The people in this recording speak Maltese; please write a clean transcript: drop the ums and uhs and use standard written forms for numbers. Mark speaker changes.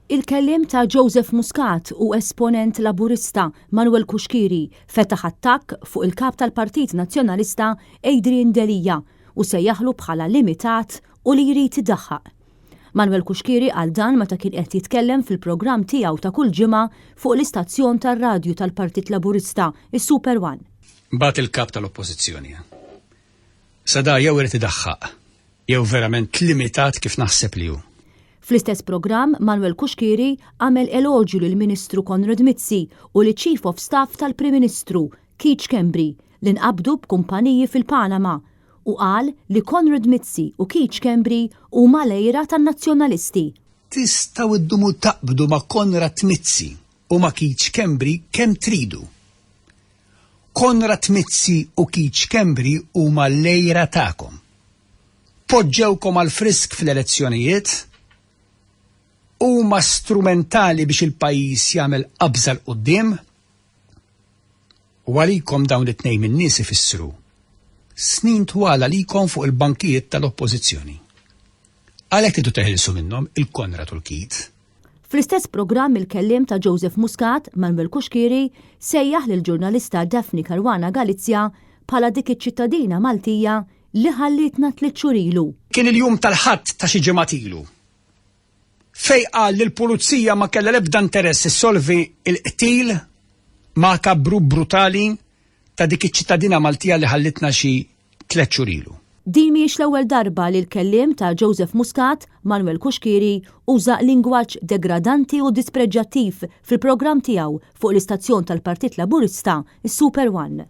Speaker 1: Il-kelliem ta' Joseph Muscat u esponent Laburista, Manuel Cuschieri, fetaħ attakk fuq il-Kap tal-Partit Nazzjonalista Adrian Delia u sejjaħlu bħala limitat u li jrid idaħħaq. Manuel Cuschieri qal dan meta kien qed jitkellem fil-programm tiegħu ta' kull ġimgħa fuq l-istazzjon tar-radju tal-Partit Laburista, is-Super One.
Speaker 2: Bagħat il-Kap tal-Oppożizzjoni. Sa da jew irid idaħħaq jew verament limitat kif naħseb li hu.
Speaker 1: Fl-istess programm, Manuel Cuschieri għamel eloġju lill-Ministru Konrad Mizzi u liċ-Chief of Staff tal-Prim Ministru, Keith Schembri, li nqabdu b'kumpaniji fil-Panama u qal li Konrad Mizzi u Keith Schembri huma l-għira tan-Nazzjonalisti.
Speaker 2: Tistgħu ddumu taqbdu ma' Konrad Mizzi u ma' Keith Schembri kemm tridu. Konrad Mizzi u Keith Schembri huma l-għira tagħkom. Poġġewkom għall-frisk fl-elezzjonijiet, huma strumentali biex il-pajjiż jagħmel qabża 'l quddiem u għalikom dawn it-tnejn min-nies ifissru snin twal għalikom fuq il-bankijiet tal-Oppożizzjoni. Għalhekk tridu teħilsu minnhom il-Konrad u l-Keith.
Speaker 1: Fl-istess programm il-kelliem ta' Joseph Muscat, Manuel Cuschieri, sejjaħ lill-ġurnalista Daphne Caruana Galizia bħala dik iċ-ċittadina Maltija li ħallietna tliet xhur ilu.
Speaker 2: Kien il-jum tal-Ħadd ta' xi ġimgħat ilu, fejn qal li l-Pulizija ma kellha l-ebda interess issolvi l-qtil makabru brutali ta' dik iċ-ċittadina Maltija li ħallitna xi tlett xhur ilu.
Speaker 1: Din mhijiex l-ewwel darba li l-kelliem ta' Joseph Muscat, Manuel Cuschieri, uża lingwaġġ degradanti u dispreġġjattiv fil-programm tiegħu fuq l-istazzjon tal-Partit Laburista, is-Super One.